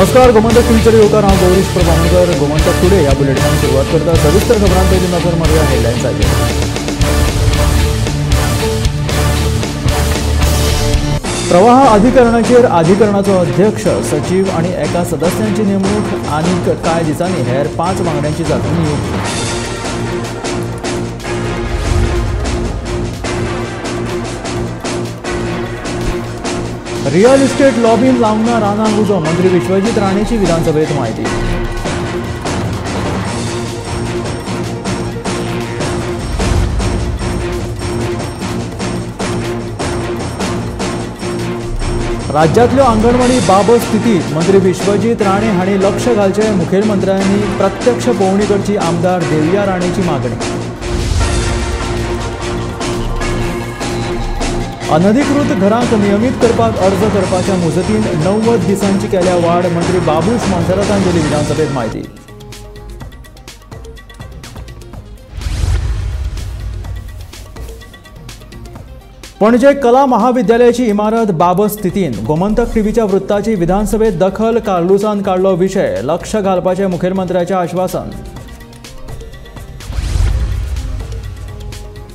नमस्कार, गोमंतक टीव्हीचेर येवकार. हांव गौरीश प्रभानगर. गोमंतक टुडे ह्या बुलेटिनान सुरवात करता. सविस्तर खबरां पयलीं नजर मारुया हेडलायन्साचेर. प्रवाह अधिकरणाचेर अधिकरणाचो अध्यक्ष, सचीव आनी एका सदस्यांची नेमणूक आनीक कांय दिसांनी हेर 5 वांगड्यांची जातली नियुक्ती. रियल इस्टेट लॉबीन लावंक ना रानांक उजो, मंत्री विश्वजीत राणेची विधानसभेत म्हायती. राज्यांतल्यो आंगणवाडी बाबत स्थितीत मंत्री विश्वजीत राणे हांणी लक्ष घालचें, मुखेलमंत्र्यांनी प्रत्यक्ष पळोवणी करची, आमदार देविया राणेची मागणी. अनधिकृत घरांक नियमीत करपाक अर्ज करपाच्या मुजतीन 90 दिसांची केल्या वाड, मंत्री बाबूश मोन्सेरातान दिली विधानसभेत म्हायती. पणजे कला महाविद्यालयाची इमारत बाबत स्थितीन, गोमंतक टीव्हीच्या वृत्ताची विधानसभेत दखल, कार्लुसान काडलो विशय, लक्ष घालपाचें मुखेलमंत्र्याचें आश्वासन.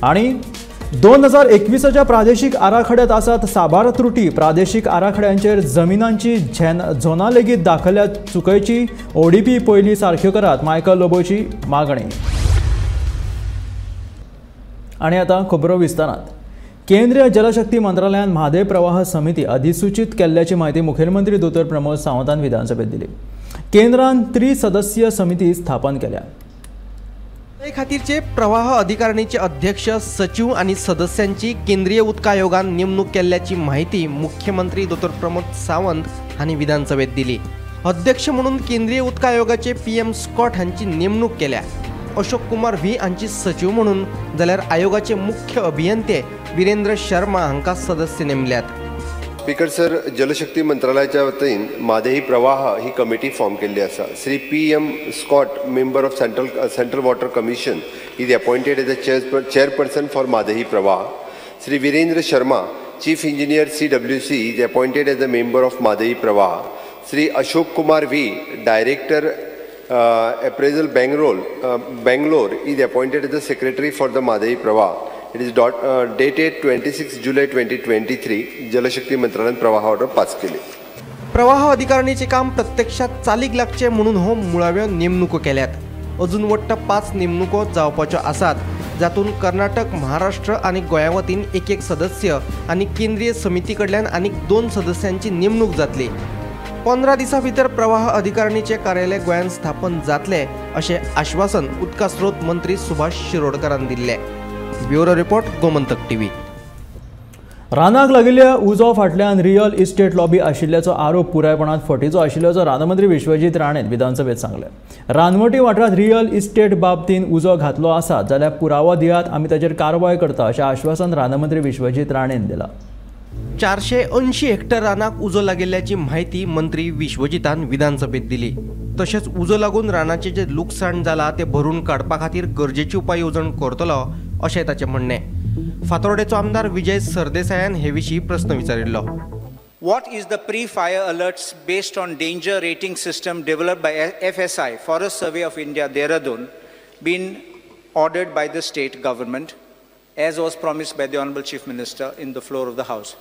आनी 2021च्या प्रादेशीक आराखड्यात आसात साबार त्रुटी, प्रादेशीक आराखड्यांचेर जमिनांची झोनां लेगीत दाखयल्यात चुकयची, ओडीपी पयलीं सारक्यो करात, मायकल लोबोची मागणी. आनी आतां खबरो विस्तारांत. केंद्रीय जलशक्ती मंत्रालयान म्हादय प्रवाह समिती अधिसूचीत केल्ल्याची म्हायती मुखेलमंत्री दोतोर प्रमोद सावंतान विधानसभेत दिली. केंद्रान त्रिसदस्यीय समिती स्थापन केल्या. ते खातीरचे प्रवाह अधिकारणीचे अध्यक्ष, सचिव आनी सदस्यांची केंद्रीय उदक आयोगान नेमणूक केल्ल्याची म्हायती मुख्यमंत्री दोतोर प्रमोद सावंत हांणी विधानसभेत दिली. अध्यक्ष म्हणून केंद्रीय उदक आयोगाचे PM Scott हांची नेमणूक केल्या. अशोक कुमार व्ही हांची सचिव म्हणून, जाल्यार आयोगाचे मुख्य अभियंते वीरेंद्र शर्मा हांकां सदस्य नेमल्यात. स्पीकर सर, जलशक्ती मंत्रालयाच्या वतीन म्हादय प्रवाह ही कमिटी फॉर्म केल्ली आसा. Shri PM Scott, member of Central Water Commission, is appointed as a chairperson for Mhadei Pravah. Shri Virendra Sharma, chief engineer CWC, is appointed as a member of Mhadei Pravah. Shri Ashok Kumar V, director appraisal Bangalore, is appointed as the secretary for the Mhadei Pravah. It is dated 26 July 2023. Jal Shakti मंत्रालयान प्रवाह order pass केली. प्रवाह अधिकारणीचे काम प्रत्यक्षात चालीक लागचे म्हणून हो मुळाव्यो नेमणुको केल्यात. अजून वट्ट 5 नेमणुको जावपाच्यो आसात, जातून कर्नाटक, महाराष्ट्र आनी गोंया वतीन 1-1 सदस्य आनी केंद्रीय समिती कडल्यान आनीक 2 सदस्यांची नेमणूक जातली. 15 दिसां भितर प्रवाह अधिकारणीचे कार्यालय गोंयांत स्थापन जातले अशें आश्वासन उदका स्रोत मंत्री सुभाष शिरोडकरान दिल्लें. Bureau report, Gomantak TV. रानाक लागिल्ल्या उजो फाटल्यान रियल इस्टेट लॉबी आशिल्ल्याचो आरोप पुरायपणान फटीचो आशिल्ल्याचो रानमंत्री विश्वजीत राणेन विधानसभेत सांगलें. रानवटी वाठारांत रियल इस्टेट बाबतीन उजो घातलो आसा जाल्यार पुरावो दियात, आमी ताचेर कारवाय करता अशें आश्वासन रानमंत्री विश्वजीत राणेन दिलां. 480 हेक्टर रानाक उजो लागिल्ल्याची म्हायती मंत्री विश्वजितान विधानसभेत दिली. तशेंच उजो लागून रानाचें जें लुकसाण जालां तें भरून काडपा खातीर गरजेची उपाय येवजण करतलो अशें ताचें म्हणणें. फातोर्डेचो आमदार विजय सरदेसायान हे विशीं प्रस्न विचारिल्लो. What is the pre-fire alerts based on danger rating system developed by FSI, Forest Survey of India, Dehradun, been ordered by the state government, as was promised by the Honorable Chief Minister in the floor of the House?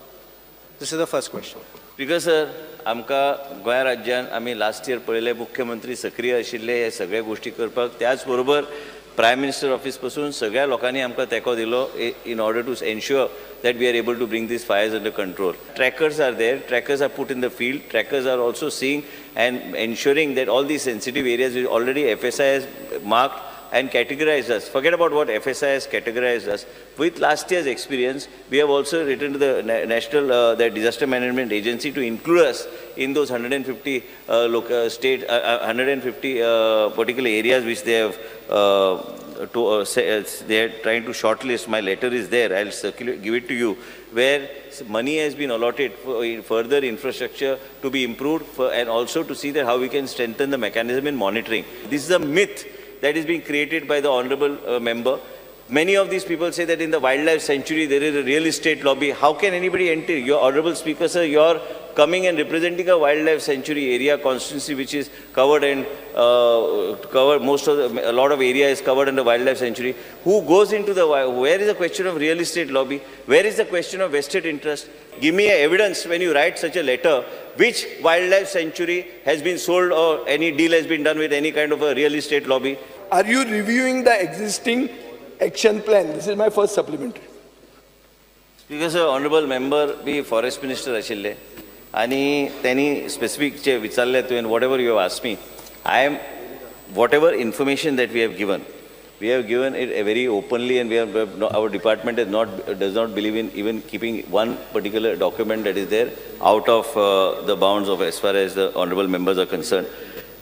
This is the first question. Speaker sir, आमकां गोंय राज्यान आमी last year पळयलें, मुख्यमंत्री सक्रीय आशिल्ले हे सगळे गोश्टी करपाक. त्याच बरोबर प्रायम मिनिस्टर ऑफिस पासून सगळ्या लोकांनी आमकां तेंको दिलो in order to ensure that we are able to bring these fires under control. Trackers are there, trackers are put in the field, trackers are also seeing and ensuring that all these sensitive areas already FSI has marked and categorized us. Forget about what FSI has categorized us. With last year's experience, we have also written to the National the Disaster Management Agency to include us in those 150 state 150 particular areas which they have they are trying to shortlist. My letter is there. I'll circulate, give it to you, where money has been allotted for further infrastructure to be improved for, and also to see that how we can strengthen the mechanism in monitoring. This is a myth that is being created by the honorable member. Many of these people say that in the wildlife sanctuary there is a real estate lobby. How can anybody enter? Your honorable speaker, sir, you are coming and representing a wildlife sanctuary area constituency which is covered and covered most of the, a lot of area is covered under wildlife sanctuary. Who goes into the, where is the question of real estate lobby? Where is the question of vested interest? Give me evidence when you write such a letter, which wildlife sanctuary has been sold or any deal has been done with any kind of a real estate lobby. Are you reviewing the existing action plan? This is my first supplementary. Speaker sir, honorable member be forest minister ashille ani teni specific che vicharle tuven whatever you have asked me, I am whatever information that we have given it very openly, and we have no, our department is not, does not believe in even keeping one particular document that is there out of the bounds of as far as the honorable members are concerned.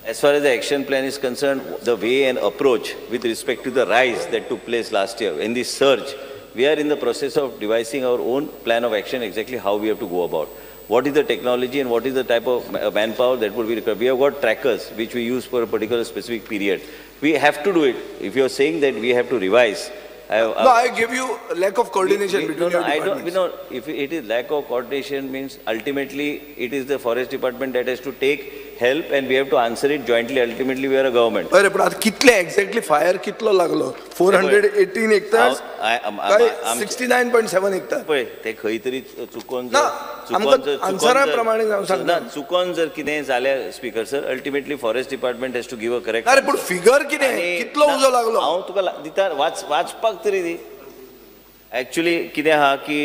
As far as the action plan is concerned, the way and approach with respect to the rise that took place last year in this surge, we are in the process of devising our own plan of action, exactly how we have to go about. What is the technology and what is the type of manpower that would be required? We have got trackers which we use for a particular specific period. We have to do it. If you are saying that we have to revise. No, I give you lack of coordination between your departments. No, if it is lack of coordination means ultimately it is the forest department that has to take help and we have to answer it jointly. Ultimately we are a government. अरे पण आता कितले exactly fire कितलो लागलो? 418 hectares? 69.7 hectares. पळय ते खंय तरी चुकोन आन्सरा प्रमाणे सांगता. चुकोन जर कितें जाल्यार speaker sir, ultimately forest department has to give a correct. अरे पण फिगर कितें कितलो उजो लागलो? हांव तुका दिता वाचपाक तरी दी. एक्चुअली कितें आहा की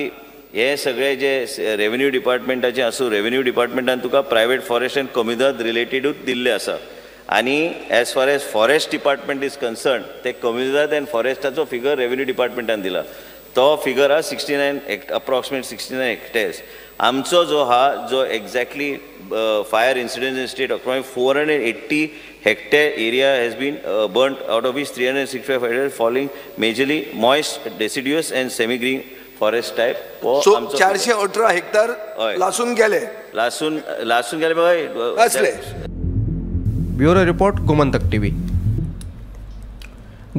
हे सगळे जे रेव्हेन्यू डिपार्टमेंटाचे आसूं, रेव्हेन्यू डिपार्टमेंटान तुका प्रायवेट फॉरेस्ट एंड कम्युनिदाद रिलेटेडूच दिल्ले आसा. आनी as far as forest department is concern ते कम्युनिदाद एंड फॉरेस्टाचो फिगर रेव्हेन्यू डिपार्टमेंटान दिला. तो फिगर आहा 69 अप्रॉक्सिमेट 69 हेक्टेर्स. आमचो जो आहा जो exactly fire incident in state approximate 480 hectare area has been burnt, out of which 365 hectare falling majorly moist deciduous and semi green forest type. So 418 hectare लासून गेले. लासून लासून गेले बाबा असले. Bureau report, Gomantak TV.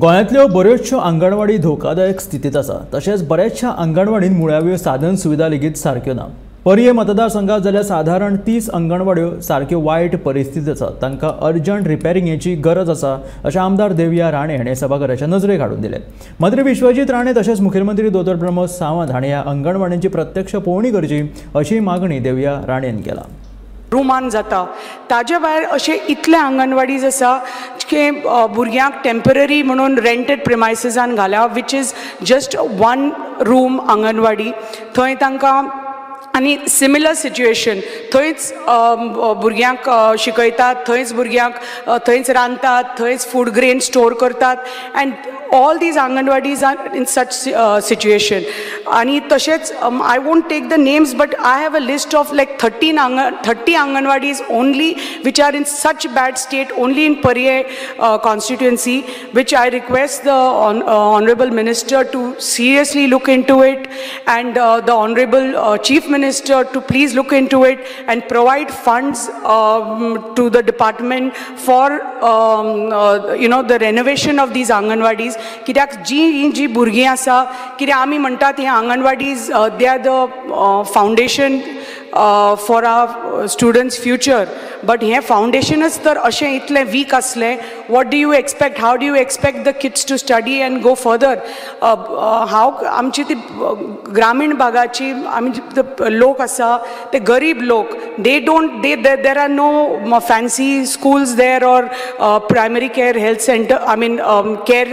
गोंयांतल्यो बऱ्योचश्यो आंगणवाडी धोकादायक स्थितींत आसा. तशेंच बऱ्याचशा आंगणवाडींत मुळाव्यो साधन सुविधा लेगीत सारक्यो ना. पर्ये मतदारसंघात जाल्यार सादारण 30 अंगणवाड्यो सारक्यो वायट परिस्थितीत आसात. तांकां अर्जंट रिपेरिंगेची गरज आसा अशें आमदार देविया राणे हाणें सभाघराच्या नजरेक हाडून दिलें. मंत्री विश्वजीत राणे तशेंच मुखेलमंत्री दोतोर प्रमोद सावंत हाणें ह्या अंगणवाड्यांची प्रत्यक्ष पळोवणी करची अशी मागणी देविया राणेन केला. रुमान जाता ताजे भायर अशे इतले आंगणवाडीज आसा की भुरग्यांक टेम्पररी म्हणून रेंटेड प्रिमायसिसान घाल्या, which is just one room anganwadi. थंय तांकां आनी सिमिलर सिच्युएशन, थंयच भुरग्यांक शिकयतात, थंयच भुरग्यांक थंयच रांदतात, थंयच फूड ग्रेन स्टोर करतात. And all these anganwadis are in such situation. आनी तशेंच I won't take the names but I have a list of like 30 anganwadis only which are in such bad state only in Parye constituency, which I request the honourable minister to seriously look into it and the honourable chief minister to please look into it and provide funds to the department for you know the renovation of these anganwadis. कित्याक जी ही जी भुरगीं आसा, कित्याक आमी म्हणटात हे anganwadis they are the foundation for our students future, but हें फावंडेशनच तर अशें इतलें वीक आसलें, what do you expect, how do you expect the kids to study and go further? हांव आमची ती ग्रामीण भागाची आमी लोक आसा ते गरीब लोक, they don't they there are no fancy schools there or primary care health centre, I mean care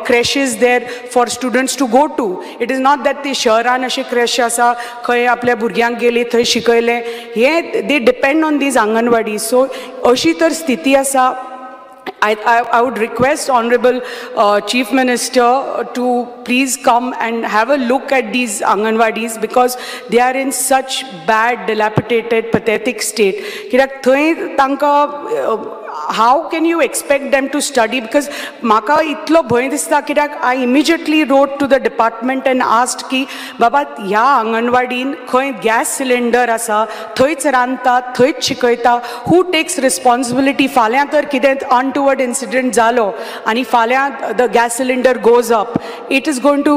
creches there for students to go to. It is not that ते शहरान अशें क्रॅश आसा खंय आपल्या भुरग्यांक गेली थंय शिकयलें, हे they depend on these anganwadi. So अशी तर स्थिती आसा. I would request Honorable Chief Minister to please come and have a look at these anganwadis because they are in such bad, dilapidated, pathetic state. कित्याक थंय तांकां How can you expect them to study? Because म्हाका इतलो भंय दिसता कित्याक I immediately wrote to the department and asked की बाबा ह्या आंगणवाडीन खंय गॅस सिलिंडर आसा, थंयच रांदतात, थंयच शिकयता, हू टेक्स रिस्पॉन्सिबिलिटी? फाल्यां तर कितें अनटुवर्ड इन्सिडंट जालो आनी फाल्यां the gas cylinder goes up, it is going to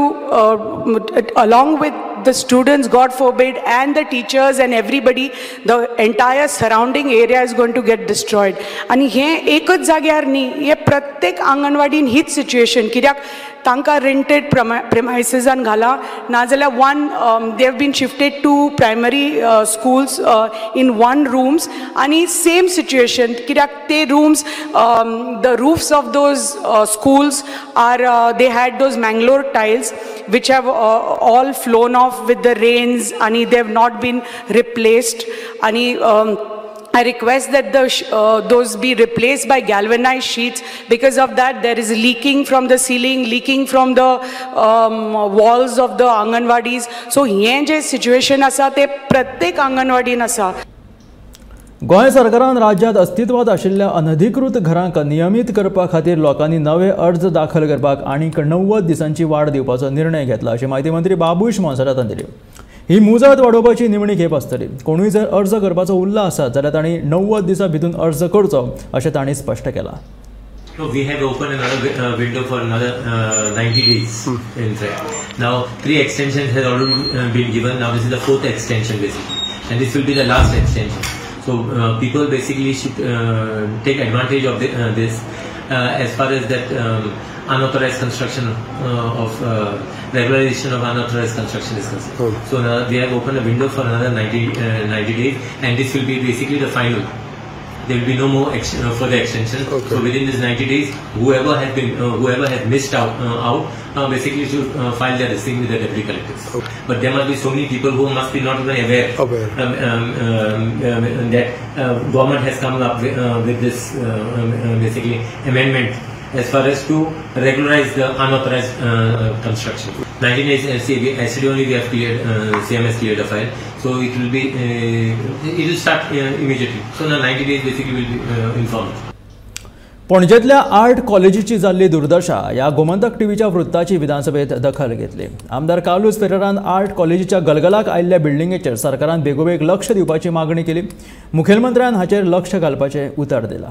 along with the students, God forbid, and the teachers and everybody, the entire surrounding area is going to get destroyed. आनी हें एकच जाग्यार न्ही, हे प्रत्येक आंगणवाडीन हीच सिच्युएशन, कित्याक तांकां रेंटेड प्रेमायसिसान घाला, नाजाल्यार one they have been shifted to primary schools in one rooms आनी सेम सिच्युएशन, कित्याक ते rooms, the roofs of those schools are, they had those Mangalore tiles which have all flown off with the rains and they have not been replaced. And I request that those be replaced by galvanized sheets. Because of that, there is leaking from the ceiling, leaking from the walls of the anganwadis. So हे जे situation आसा ते प्रत्येक आंगणवाडीन आसा. गोंय सरकारान राज्यात अस्तित्वात आशिल्ल्या अनधिकृत घरांक नियमीत करपा खातीर लोकांनी नवे अर्ज दाखल करपाक आनीक 90 दिसांची वाड दिवपाचो निर्णय घेतला अशी म्हायती मंत्री बाबूश मोन्सेरातान दिली. ही मुजत वाडोवपाची निमणी खेप आसतली. कोणूय जर अर्ज करपाचो उरला आसत जाल्यार तांणी 90 दिसां भितून अर्ज करचो अशें तांणी स्पश्ट केलां. We have opened another window for another 90 days. In fact, now 3 extensions have already been given. Now this is the 4th extension basically, and this will be the last extension. So people basically should take advantage of this as far as that unauthorized construction of regularization of unauthorized construction is concerned. So now we have opened a window for another 90 days, and this will be basically the final. There will be no more further extension. Okay. So within this 90 days, whoever has been, whoever has missed out, basically should file their thing with the deputy collectors. Okay. But there must be so many people who must be not even aware, that government has come up with this basically amendment as far as to regularize the unauthorized construction. 19 days yesterday only we have cleared, CMS cleared the file, so it will be, it will start immediately. So now 90 days basically will be informed. पणजेतल्या art कॉलेजीची जाल्ली दुर्दशा ह्या गोमंतक टीव्हीच्या वृत्ताची विधानसभेत दखल घेतली. आमदार Carlos फेरेरान art कॉलेजीच्या गलगलाक आयिल्ल्या बिल्डिंगेचेर सरकारान बेगोबेग लक्ष दिवपाची मागणी केली. मुखेलमंत्र्यान हाचेर लक्ष घालपाचें उतर दिलां.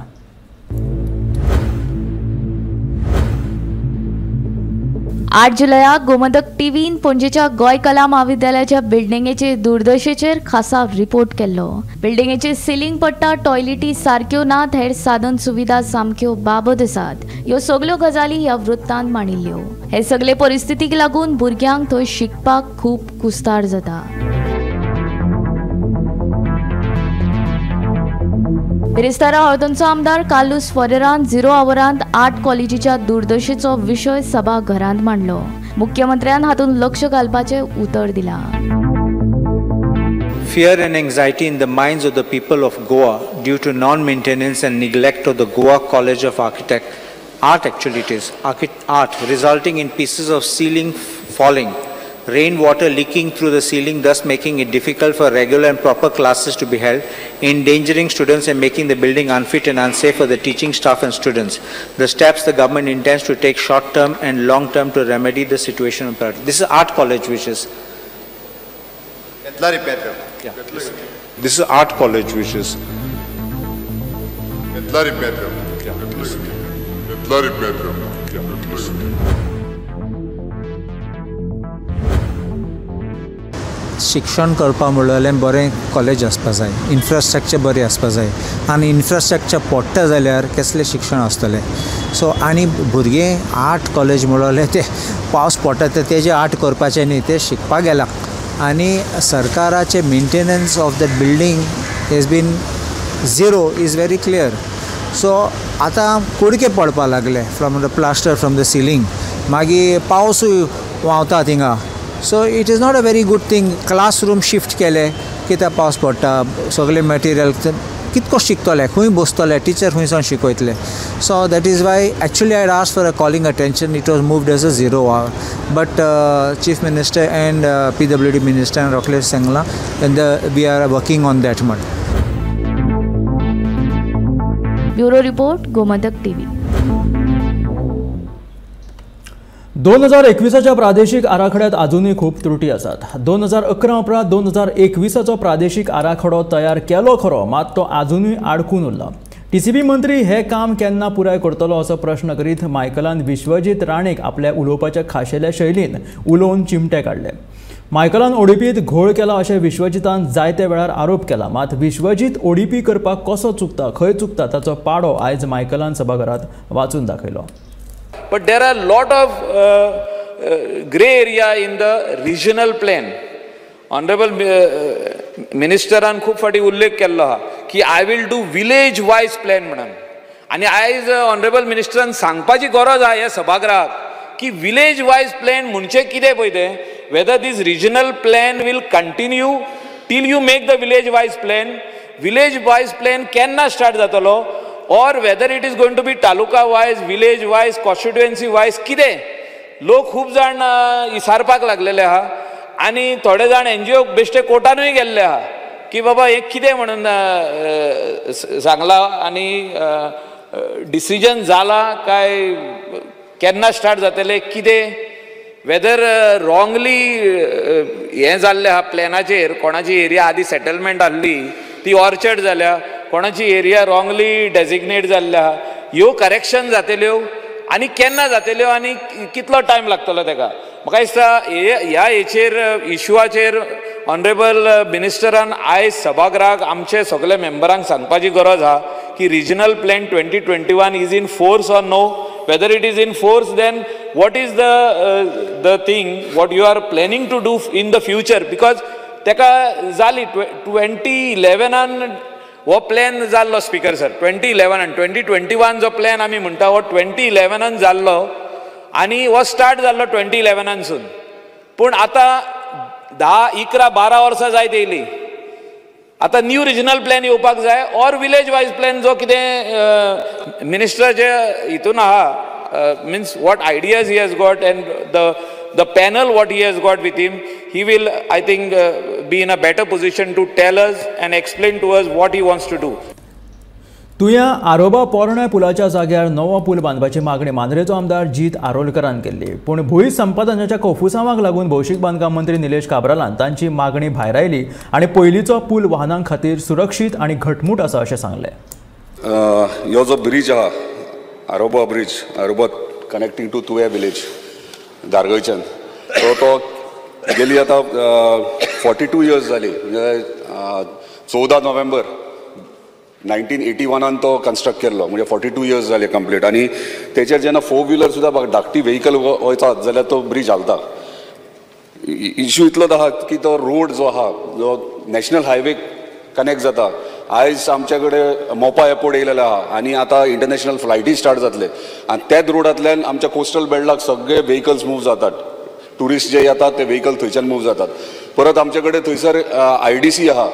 आठ जुलयाक गोमंतक टीव्हीन पणजेच्या गोंय कला म्हाविद्यालयाच्या बिल्डिंगेचे दुर्दशेचेर खासा रिपोर्ट केल्लो. बिल्डिंगेचे सिलिंग पडटा, टॉयलेटी सारक्यो नात, हेर साधन सुविधा सामक्यो बाबत आसात. ह्यो सगल्यो गजाली ह्या वृत्तांत मांडिल्ल्यो. हे सगळे परिस्थितीक लागून भुरग्यांक थंय शिकपाक खूब कुस्तार जाता. बिरेस्तारा हळदणचो आमदार कार्लूस फेरेरान 0 आवरांत आर्ट कॉलेजीच्या दुर्दशेचो विशय सभाघरांत मांडलो. मुख्यमंत्र्यान हातूंत लक्ष घालपाचें उतर दिलां. Fear and anxiety in the minds of the people of Goa due to non-maintenance and neglect of the Goa College of Art actually it is, art resulting in pieces of ceiling falling, rainwater leaking through the ceiling, thus making it difficult for regular and proper classes to be held, endangering students and making the building unfit and unsafe for the teaching staff and students. The steps the government intends to take short-term and long-term to remedy the situation. This is art college which is... Yeah. This is art college which is... Yeah. शिक्षण करपा म्हणल्यार बरें college आसपा जाय, infrastructure बरें आसपा जाय आनी इन्फ्रास्ट्रक्चर पडटा जाल्यार कसलें शिक्षण आसतलें. सो आनी भुरगें आर्ट कॉलेज म्हणल्यार ते पावस पडटा ते तेजें आर्ट करपाचें न्ही, ते शिकपाक गेला. आनी सरकाराचें maintenance of that building has been zero is very clear. So आतां कुडके पडपा लागले from the plaster from the ceiling, मागीर पावसूय व्हांवता थिंगा. So it is not a very good thing. Classroom shift केले कित्याक पावस पडटा, सगळे मटेरियल कितको शिकतले, खंय बसतले, टिचर खंय सावन शिकयतले. So that is why actually I ask for a calling attention. It was moved as a 0 hour, but chief minister and PWD minister रोखले सांगलां and we are working on that म्हण. Bureau report, Gomantak TV. 2021 प्रादेशिक आराखड्यात अजूनय खूब त्रुटी आसात. 2011 उपरांत 2021 प्रादेशिक आराखडो तयार केलो खरो, मात तो अजूनय आडकून उरला. टीसीबी मंत्री हे काम केन्ना पुराय करतलो असो प्रश्न करीत मायकलान विश्वजीत राणेक आपल्या उलोवपाच्या खाशेल्या शैलीन उलोवन चिमटे काडले. मायकलान ओडीपीत घोळ केला अशें विश्वजीतान जायते वेळार आरोप केला, मात विश्वजीत ओडीपी करपाक कसो चुकता, खंय चुकता ताचो पाडो आयज मायकलान सभाघरात वाचून दाखयलो. But there are lot of grey area in the regional plan. Honorable Ministeran खूब फाटी उल्लेख केल्लो आहा की I will do village wise plan म्हणून. आनी आयज ऑनरेबल मिनिस्टरान सांगपाची गरज आहा ह्या सभागृहाक की विलेज वायज प्लॅन म्हणजे कितें पळय तें, whether this regional plan will continue till you make the village wise plan, village wise plan केन्ना स्टार्ट जातलो, or whether it is going to be taluka wise, village wise, constituency wise, कितें. लोक खूब जाण इसारपाक लागलेले आहा आनी थोडे जाण एनजीओ बेश्टे कोर्टानूय गेल्ले आहा की बाबा हें कितें म्हणून सांगलां आनी डिसिजन जाला काय केन्ना स्टार्ट जातलें कितें, वेदर रॉंगली हें जाल्लें आहा प्लॅनाचेर, कोणाची एरिया आदी सेटलमेंट आहली ती ऑर्चर्ड जाल्या, कोणाची एरिया रॉंगली डेजिग्नेट जाल्ली आहा, ह्यो करेक्शन जातल्यो आनी केन्ना जातल्यो आनी कितलो टायम लागतलो तेका. म्हाका दिसता ह्या हेचेर इशुआचेर ऑनरेबल मिनिस्टरान आयज सभागृहाक आमचे सगळे मेंबरांक सांगपाची गरज आहा की regional plan 2021 is in force or no, whether it is in force then what is the thing what you are planning to do in the future, because तेका जाली 2011 हो प्लॅन जाल्लो स्पीकर सर, 2011 2021 जो प्लॅन आमी म्हणटा हो 2011 जाल्लो आनी हो स्टार्ट जाल्लो 2011सून, पूण आतां 10, 11, 12 वर्सां जायत येयली. आतां न्यू रिजनल प्लॅन येवपाक जाय ऑर विलेज वायज प्लॅन जो कितें मिनिस्टराचे हितून आहा, means what ideas he has got and the panel what he has got with him, he will, I think, be in a better position to tell us and explain to us what he wants to do. तुया आरोबा पोरण्या पुलाच्या जाग्यार नवो पूल बांदपाची मागणी मांद्रेचो आमदार जीत आरोलकरान केल्ली, पूण भूंय संपादनाच्या कोफुसांवाक लागून भौशीक बांदकाम मंत्री निलेश काब्रालान तांची मागणी भायरायली आनी पयलींचो पूल वाहनां खातीर सुरक्षीत आनी घटमूट आसा अशें सांगलें. ह्यो जो ब्रीज आहा Aroba bridge, Aroba connecting to Tuem village दारगयच्यान, सो तो गेली आतां 42 इयर्स जाली, म्हणजे 14 नोव्हेंबर 1981 तो कन्स्ट्रक्ट केल्लो, म्हणजे 42 इयर्स जाले कंप्लीट. आनी तेचेर जेन्ना 4 व्हिलर सुद्दां धाकटी व्हेकल वयतात जाल्यार तो ब्रीज हालता. इश्यू इतलोच आहा की तो रोड जो आहा जो नॅशनल हायवे कनेक्ट जाता, आयज आमचे कडेन मोपा एअरपोर्ट येयलेलो आहा आनी आतां इंटरनॅशनल फ्लायटी स्टार्ट जातले आनी त्याच रोडांतल्यान आमच्या कोस्टल बेल्टाक सगळे व्हेकल्स मूव जातात, ट्युरिस्ट जे येतात ते व्हेकल थंयच्यान मूव जातात. परत आमचे कडेन थंयसर आयडीसी आहा,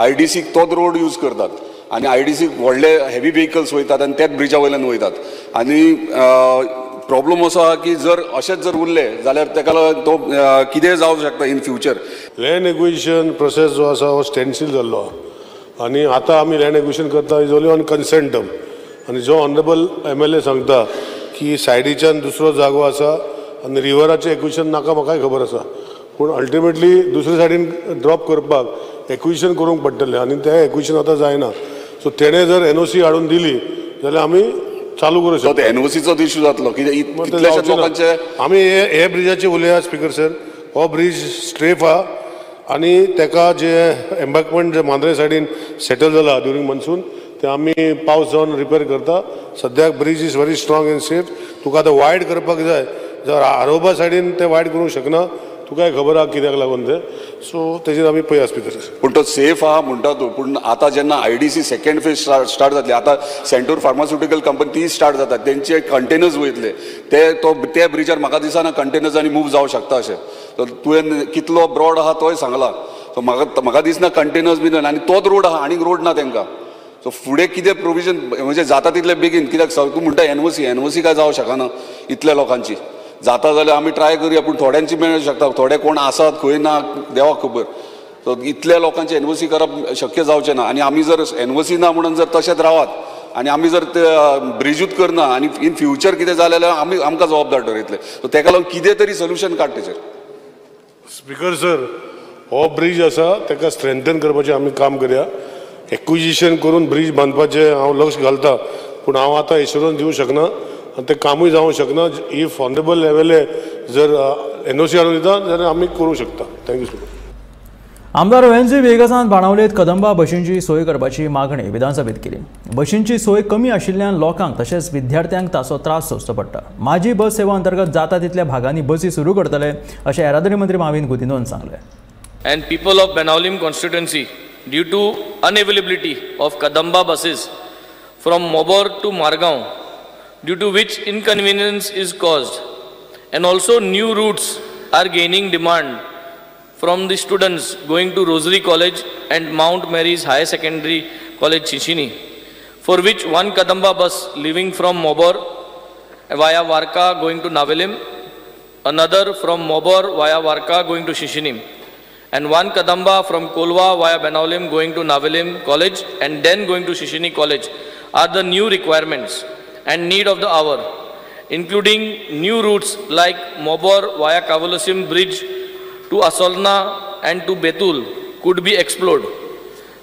आयडीसीक तोच रोड यूज करतात आनी आयडीसीक व्हडले हेवी व्हेकल्स वयतात आनी त्याच ब्रिजा वयल्यान वयतात. आनी प्रॉब्लम असो आहा की जर अशेंच जर उरले जाल्यार तेका लागून तो कितेंय जावंक शकता in future. Land acquisition process जो आसा हो स्टँडस्टील जाल्लो आहा आनी आतां आमी लँड एक्विजिशन करता is only on consent term. आनी जो ऑनरेबल MLA सांगता की सायडीच्यान दुसरो जागो आसा आनी रिवराचें एक्विजिशन नाका, म्हाकाय खबर आसा, पूण अल्टिमेटली दुसरे सायडीन ड्रॉप करपाक एक्विजिशन करूंक पडटलें आनी तें एक्विजिशन आतां जायना. सो तेणें जर NOC हाडून दिली जाल्यार आमी चालू करूं शकता. एनओसीचो इश्यू जातलो कित्याक लोकांचे. आमी हे ब्रिजाचे उलया स्पीकर सर, हो ब्रीज स्ट्रेफ आहा आनी तेका जे एम्बांकमेंट जे मांद्रे सायडीन सेटल जाला ड्युरींग मॉन्सून ते आमी पावस जावन रिपेर करता. सद्याक bridge is very strong and safe. तुका आतां वायड करपाक जाय जर आरोबा सायडीन ते वायड करूंक शकना, तुकाय खबर आहा कित्याक लागून ते, सो तेजेर आमी पळया स्पीकर सर. पूण तो सेफ आहा म्हणटा तूं, पूण आतां जेन्ना आयडीसी सेकंड फेज स्टार्ट जातली, आतां सेंटूर फार्मास्युटिकल कंपनी ती स्टार्ट जाता, तेंचे कंटेनर्स वयतले ते तो त्या ब्रिजार म्हाका दिसना कंटेनर्स आनी मूव जावंक शकता अशें. तुवें कितलो ब्रॉड आहा तोय सांगला, सो म्हाका दिसना कंटेनर्स बीन आनी तोच रोड आहा, आनीक रोड ना तेंकां. सो फुडें कितें प्रोविजन म्हणजे जाता तितलें बेगीन, कित्याक तूं म्हणटा एनओसी, एनओसी काय जावंक शकना इतल्या लोकांची, जाता जाल्यार आमी ट्राय करुया, पूण थोड्यांची मेळूंक शकता, थोडे कोण आसात खंय ना देवाक खबर. सो इतल्या लोकांची एनओसी करप शक्य जावचें ना आनी आमी जर एनओसी ना म्हणून जर तशेंच रावत आनी आमी जर ते ब्रिजूच करना आनी इन फ्युचर कितें जालें जाल्यार आमी आमकां जबाबदार ठरयतले. सो तेका लागून कितें तरी सोल्युशन काड तेचेर. स्पीकर सर, हो ब्रीज आसा ताका स्ट्रेंथन करपाचें आमी काम करया. एक्विजिशन करून ब्रीज बांदपाचें हांव लक्ष घालता, पूण हांव आतां एश्योरन्स दिवंक शकना आनी तें कामूय जावंक शकना. If honourable M L A जर एनओसी हाडून दिता जाल्यार आमी करूंक शकता. Thank you sir. आमदार वेन्झी वेगसान बाणावलेंत कदंबा बशींची सोय करपाची मागणी विधानसभेत केली. बशींची सोय कमी आशिल्ल्यान लोकांक तशेंच विद्यार्थ्यांक ताचो त्रास सोंसचो पडटा. माझी बस सेवा अंतर्गत जाता तितल्या भागांनी बसी सुरू करतले अशें येरादारी मंत्री माविन गुदिन्होन सांगलें. And people of Benaulim constituency, due to unavailability of Kadamba buses from Mobor to Margao, due to which inconvenience is caused, and also new routes are gaining demand from the students going to Rosary College and Mount Mary's Higher Secondary College Chichini, for which one Kadamba bus leaving from Mobor via Varka going to Navelim, another from Mobor via Varka going to Shishinim, and one Kadamba from Kolwa via Benaulim going to Navelim College and then going to Shishini College are the new requirements and need of the hour, including new routes like Mobor via Kavalosim Bridge to Asolna and to Betul could be explored.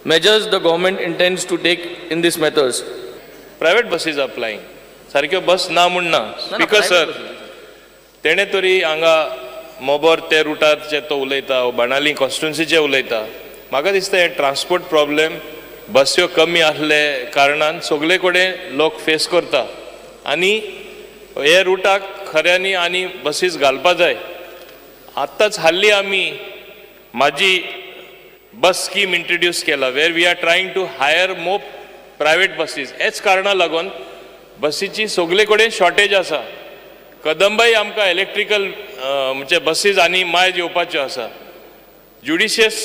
Measures the government intends to take in these matters. Private buses are plying. सारक्यो बस ना म्हूण ना. Speaker sir, तेणे तरी हांगा मोबोर ते रुटार तो उलयता, बाणाली कॉन्स्टिट्युन्सीचे उलयता. म्हाका दिसता हे ट्रान्सपोर्ट प्रॉब्लेम बस्यो कमी आसले कारणान सगळे कडेन लोक फेस करता आनी हे रुटाक खऱ्यांनी आनी बसीस घालपा जाय. आत्ताच हाल्ली आमी म्हाजी बस स्कीम इंट्रोड्यूस केला, where we are trying to hire more private buses. हेच कारणा लागून बसीची सगळे कडेन शॉर्टेज आसा. कदंबाय आमकां इलेक्ट्रिकल म्हणजे बसीस आनी मायज येवपाच्यो आसा. ज्युडिशियस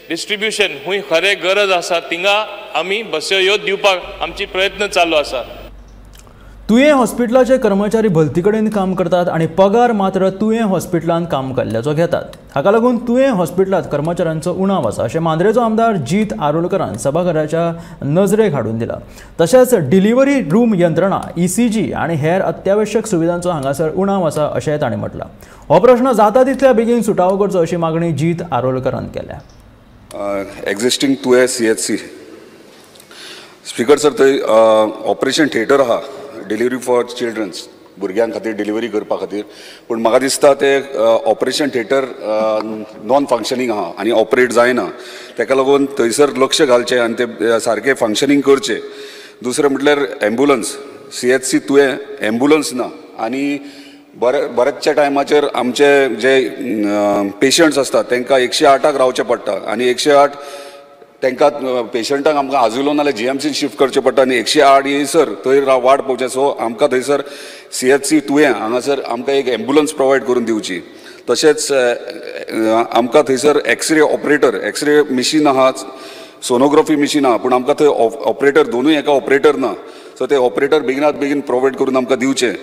डिस्ट्रिब्युशन हुंय खरें गरज आसा थिंगा आमी बस्यो ह्यो दिवपाक आमची प्रयत्न चालू आसा. तुयें हॉस्पिटलाचे कर्मचारी भलती कडेन काम करतात आनी पगार मात्र तुयें हॉस्पिटलांत काम केल्ल्याचो घेतात. हाका लागून तुयें हॉस्पिटलांत कर्मचाऱ्यांचो उणाव आसा अशें मांद्रेचो आमदार जीत आरोलकरान सभाघराच्या नजरेक हाडून दिला. तशेंच डिलिव्हरी रूम यंत्रणा, ECG आनी हेर अत्यावश्यक सुविधांचो हांगासर उणाव आसा अशें तांणी म्हटलां. हो प्रश्न जाता तितल्या बेगीन सुटावो करचो अशी मागणी जीत आरोलकरान केल्या. एक्झिस्टींग तुयें CHC speaker sir, थंय ऑपरेशन थिएटर आहा डिलिव्हरी फॉर चिल्ड्रन्स, भुरग्यां खातीर डिलिव्हरी करपा खातीर. पूण म्हाका दिसता तें ऑपरेशन थिएटर नॉन फंक्शनींग आहा आनी ऑपरेट जायना. तेका लागून थंयसर लक्ष घालचें आनी तें सारकें फंक्शनींग करचें. दुसरें म्हटल्यार एम्बुलन्स, CHC तुयें एम्बुलन्स ना आनी बऱ्याचशा टायमाचेर आमचे जे पेशंट्स आसतात तांकां 108 रावचें पडटा आनी 108 तांकां पेशंटांक आमकां आजुलो नाल्यार GMC shift करचें पडटा आनी 108 येयसर थंय वाट पळोवचें. सो आमकां थंयसर CHC तुयें हांगासर आमकां एक एम्बुलन्स प्रोवायड करून दिवची. तशेंच आमकां थंयसर x ray operator, x ray machine आहा, सोनोग्राफी मिशीन आहा, पूण आमकां थंय ऑपरेटर दोनूय एका ऑपरेटर ना. सो ते ऑपरेटर बेगिनात बेगीन प्रोवायड करून आमकां दिवचें.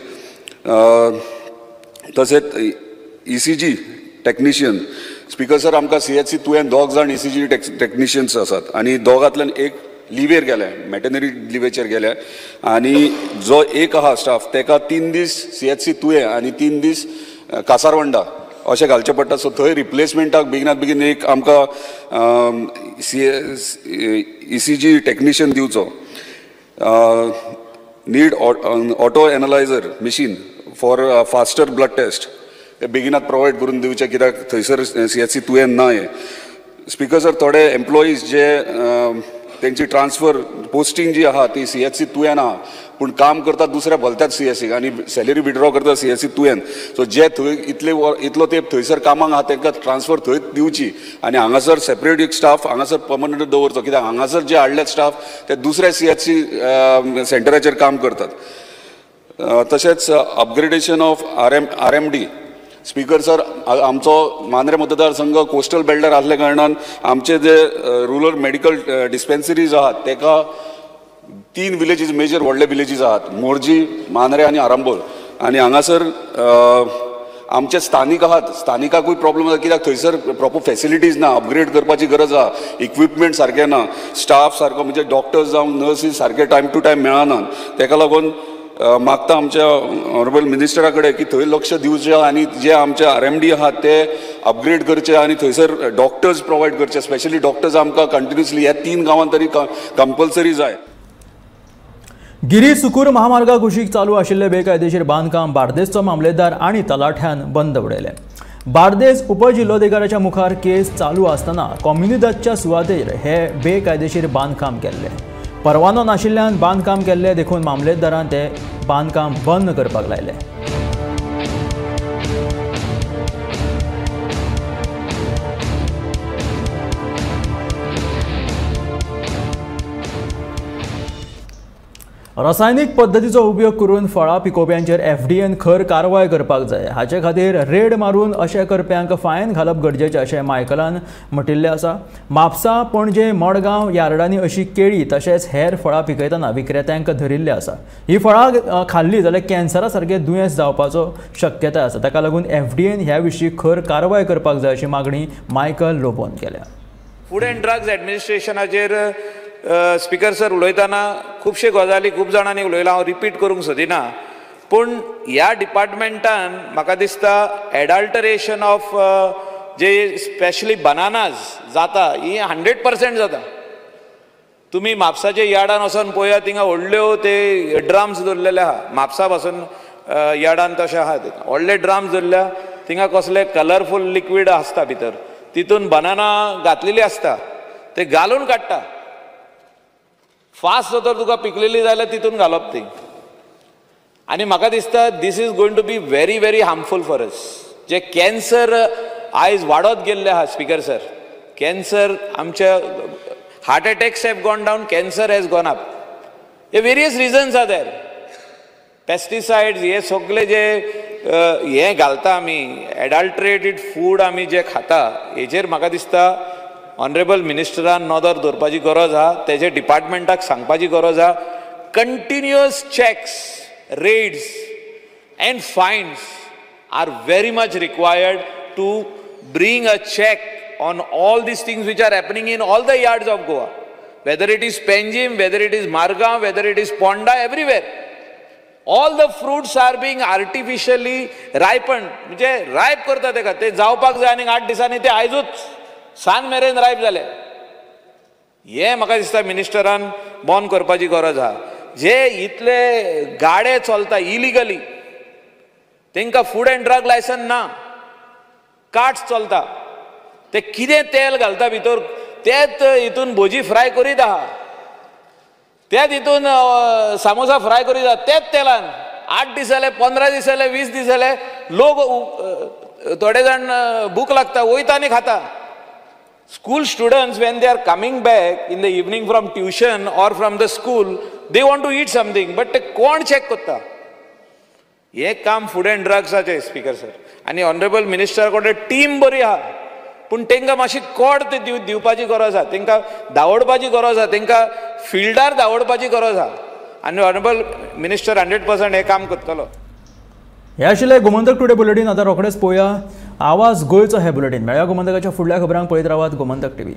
तशेंच ECG technician, speaker sir, आमकां CHC तुयें 2 जाण ECG technicians आसात आनी दोगांतल्यान एक लिवेर गेल्या, मॅटर्निटी लिवेचेर गेल्या आनी जो एक आहा स्टाफ तेका 3 दीस CHC तुयें आनी 3 दीस कासारवंडा अशें घालचें पडटा. सो थंय रिप्लेसमेंटाक बेगिनात बेगीन एक आमकां ECG technician दिवचो. Need auto analyser machine for faster blood test ते बेगिनात प्रोवायड करून दिवचें, कित्याक थंयसर CHC तुयें ना हें. स्पीकर सर, थोडे एम्प्लॉईज जे तेंची ट्रान्सफर पोस्टींग जी आहा ती CHC तुयें आहा, पूण काम करतात दुसऱ्या भलत्याच CHC आनी सॅलरी विड्रॉ करतात CHC तुयें. सो जे थंय इतलो तेंप थंयसर कामाक आहा तांकां ट्रान्सफर थंयच दिवची आनी हांगासर सेपरेट एक स्टाफ हांगासर पर्मनंट दवरचो, कित्याक हांगासर जे हाडले स्टाफ ते दुसऱ्या CHC सेंटराचेर काम करतात. तशेंच upgradation of RMD. Speaker sir, आमचो मांद्रे मतदारसंघ कोस्टल बेल्टर आसल्या कारणान आमचे जे रुरल मेडिकल डिस्पेन्सरीज आहात तेका 3 विलेजीस मेजर व्हडले विलेजीस आहात, मोरजी, मांद्रे आनी आरांबोल. आनी हांगासर आमचे स्थानीक आहात, स्थानिकाकूय प्रॉब्लम जाता कित्याक थंयसर प्रॉपर फॅसिलिटीज ना, अपग्रेड करपाची गरज आहा, इक्विपमेंट सारकें ना, स्टाफ सारको म्हणजे डॉक्टर्स जावं नर्सीस सारके टायम टू टायम मेळनात. तेका लागून मागता आमच्या ऑनरेबल मिनिस्टरा कडेन की थंय लक्ष दिवचें आनी जे आमचे RMD आहात ते अपग्रेड करचे आनी थंयसर डॉक्टर्स प्रोवायड करचे. स्पेशली डॉक्टर्स आमकां कंटिन्युअसली ह्या 3 गांवांत तरी कंपल्सरी जाय. गिरी सुकूर महामार्गा कुशीक चालू आशिल्ले बेकायदेशीर बांदकाम बार्देसचो मामलेदार आनी तलाठ्यान बंद उडयलें. बार्देस उपजिल्लोधिकाऱ्याच्या मुखार केस चालू आसतना कॉम्युनिदादच्या सुवातेर हे बेकायदेशीर बांदकाम केल्लें. परवानो नाशिल्ल्यान बांदकाम केल्लें देखून मामलेदारान ते बांदकाम बंद करपाक लायलें. रासायनिक पद्दतीचो उपयोग करून फळां पिकोवप्यांचेर एफडीएन खर कारवाय करपाक जाय. हाचे खातीर रेड मारून अशें करप्यांक फायन घालप गरजेचें अशें मायकलान म्हटिल्लें आसा. म्हापसा, पणजे, मडगांव यार्डांनी अशी केळी तशेंच हेर फळां पिकयतना विक्रेत्यांक धरिल्लें आसा. ही फळां खाल्ली जाल्यार कॅन्सरा सारकें दुयेंस जावपाचो शक्यताय आसा. ताका लागून एफडीएन ह्या विशीं खर कारवाय करपाक जाय अशी मागणी मायकल लोबोन केल्या. फूड अँड ड्रग्ज एडमिनिस्ट्रेशनाचेर स्पीकर सर उलयतना खुबशे गजाली खूब जाणांनी उलयलां, हांव रिपीट करूंक सोदिना. पूण ह्या डिपार्टमेंटान म्हाका दिसता adulteration of J specially bananas जाता ही 100% जाता. तुमी म्हापसाच्या यार्डान वचोन पळया, थिंगा व्हडल्यो ते ड्राम्स दवरलेले आहा. म्हापसा पासून यार्डान तशें आहा, व्हडले ड्राम्स दवरल्या, थिंगा कसले कलरफूल लिक्वीड आसता भितर, तितून बनाना घातलेली आसता, ते घालून काडटा. फास्ट जर तुका पिकलेली जाल्यार तितून घालप ती. आनी म्हाका दिसता this is going to be very very harmful for us. J cancer आयज वाडत गेल्ले आहा स्पीकर सर, कॅन्सर आमच्या heart attacks have gone down, cancer has gone up. Hey various reasons are there. Pesticides हे सगळे जे हे घालता आमी, एडल्ट्रेटेड फूड आमी जे खाता, हेजेर म्हाका दिसता ऑनरेबल मिनिस्टरान नदर दवरपाची गरज आहा, तेजे डिपार्टमेंटाक सांगपाची गरज आहा. Continuous checks, raids and fines are very much required to bring a check on all these things which are happening in all the yards of Goa, whether it is Panjim, whether it is Margao, whether it is Ponda, everywhere. All the fruits are being artificially ripened. म्हणजे रायप करता तेका, ते जावपाक जाय आनी 8 दिसांनी ते आयजूच सांज मेरेन रायप जाले. हें म्हाका दिसता मिनिस्टरान बंद करपाची गरज आहा. जे इतले गाडे चलता इलिगली, तांकां फूड अँड ड्रग लायसन ना, कार्ट्स चलता, ते कितें तेल घालता भितर, तेच हितून भजी फ्राय करीत आहा, तेच हितून सामोसा फ्राय करीत आहा, तेच तेलान 8 दीस जाले, 15 दीस जाले, 20 दीस जाले, लोक थोडे जाण भूक लागता वयता आनी खाता. School students, when they are coming back in the evening from tuition or from the school, they want to eat something, but ते कोण चॅक करता? हें काम फूड अँड ड्रग्साचें स्पीकर सर. आनी ऑनरेबल मिनिस्टर कडेन टीम बरी आहा, पूण तांकां मातशी कोड ते दिवपाची गरज आहा, तांकां धांवडपाची गरज आहा, तांकां फिल्डार धांवडपाची गरज आहा. आनी ऑनरेबल मिनिस्टर 100% हें काम करतलो. हे आशिल्लें गोमंतक टुडे बुलेटीन. आतां रोखडेच पळोवया आवाज गोंयचो हें बुलेटीन. मेळया गोमंतकाच्या फुडल्या खबरांक. पळयत रावात गोमंतक टीव्ही.